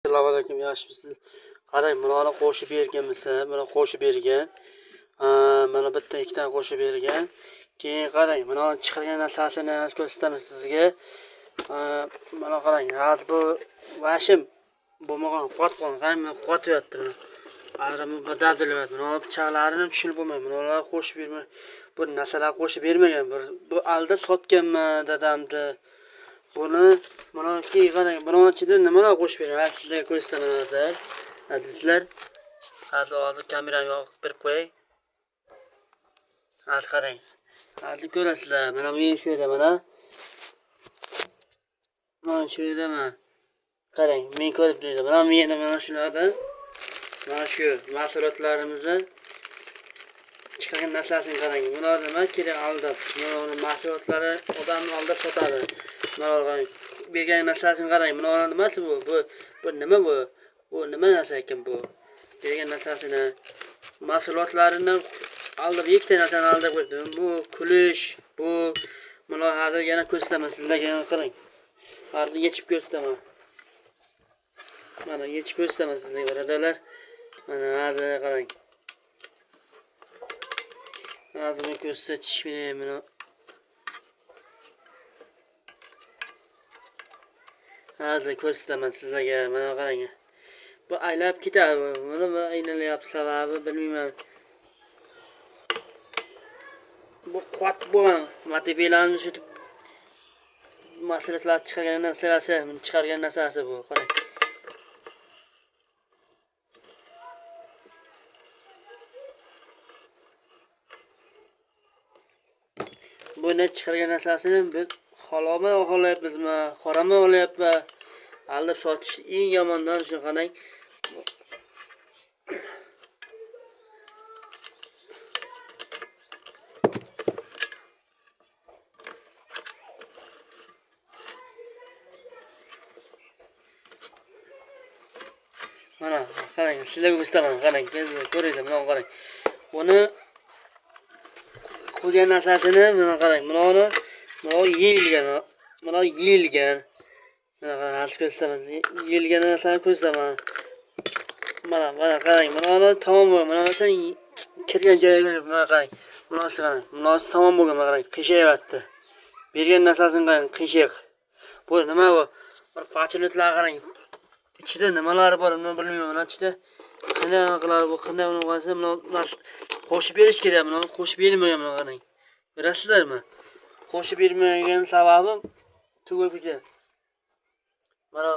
Assalomu alaykum, yaxshimisiz? Qarang, bularni qo'shib berganmiz, buni qo'shib bergan. Mana bitta ikkita qo'shib bergan. Keyin qarang, buni chiqargan narsasini ko'rsataman sizga. Mana qarang, hozir bu vashim bo'lmagan, qotgan, qarang, mana qotyapti mana. Ayrim bu dabdilyapti. Buni pichoqlarini tushunib bo'lmaydi. Bular qo'shib bermay, bu narsalar qo'shib bermagan. Bir bu aldab sotganman dadamni. Buni mana keyin qarang, buni ichida nimalar qo'shib bergan? Sizlarga ko'rsataman hozir. Azizlar, hozir kamerani yoqib berib qo'yay. Hozir qarang. Hozir ko'rasizlar. Mana bu shu yerda mana. Mana shu yerda mana. Qarang, men ko'rib turibman. Mana bu yerda mana shularda. Mana shu mahsulotlarimizni chiqargan narsasini qarang. Bular nima kerak aldab. Buni mahsulotlari odamni aldab sotadi. Mana qarang, bergan narsasini qarang. Buni nimasi bu? Bu nima bu? Bu nima narsa ekan bu? Bergan narsasini, mahsulotlarini aldab, ikkita narsani aldab qo'ydi. Bu kulish, bu buni hozir yana ko'rsataman sizlarga, yana qarang. Hozir yechib ko'rsataman. Mana yechib ko'rsataman sizlarga, birodarlar. Mana hozir qarang. Hozir buni ko'rsatish bilan buni hozir ko'rsataman sizlarga. Mana qarang. Bu aylab ketadi. Buni nima aylalyapti sababi bilmayman. Bu quvvat bo'lgan materiallarni shu mahsulotlar chiqargan narsasi, buni chiqargan narsasi bu. Qarang. Buni chiqargan narsasini biz halolmi xohlayapmizmi, harommi olyapmi? Aldab sotish eng yomondan shu qarang. Mana qarang, sizlarga ko'rsataman, qarang, ko'ringlar, mana qarang. Buni qo'ygan narsasini mana qarang, buni yeyilgan, buni yeyilgan. Mana hozir ko'rsataman, yeyilgan narsani ko'rsataman. Mana, mana qarang, buni tamom bo'lgan, mana narsa kirgan joyiga mana qarang. Bunisi qarang, bunisi tamom bo'lgan, mana qarang, qiyshayapti. Bergan narsasini qarang, qiyshiq. Bu nima bu? Bir pachilotlar qarang. Ichida nimalar bor, buni bilmayman. Mana ichida qanday qiladi bu, qanday uni qilsa, buni qo'shib berish kerak, buni qo'shib bermagan, buni qarang. Bilasizlarmi? Qo'shib bermagan sababi tug'ilib ketgan. Mana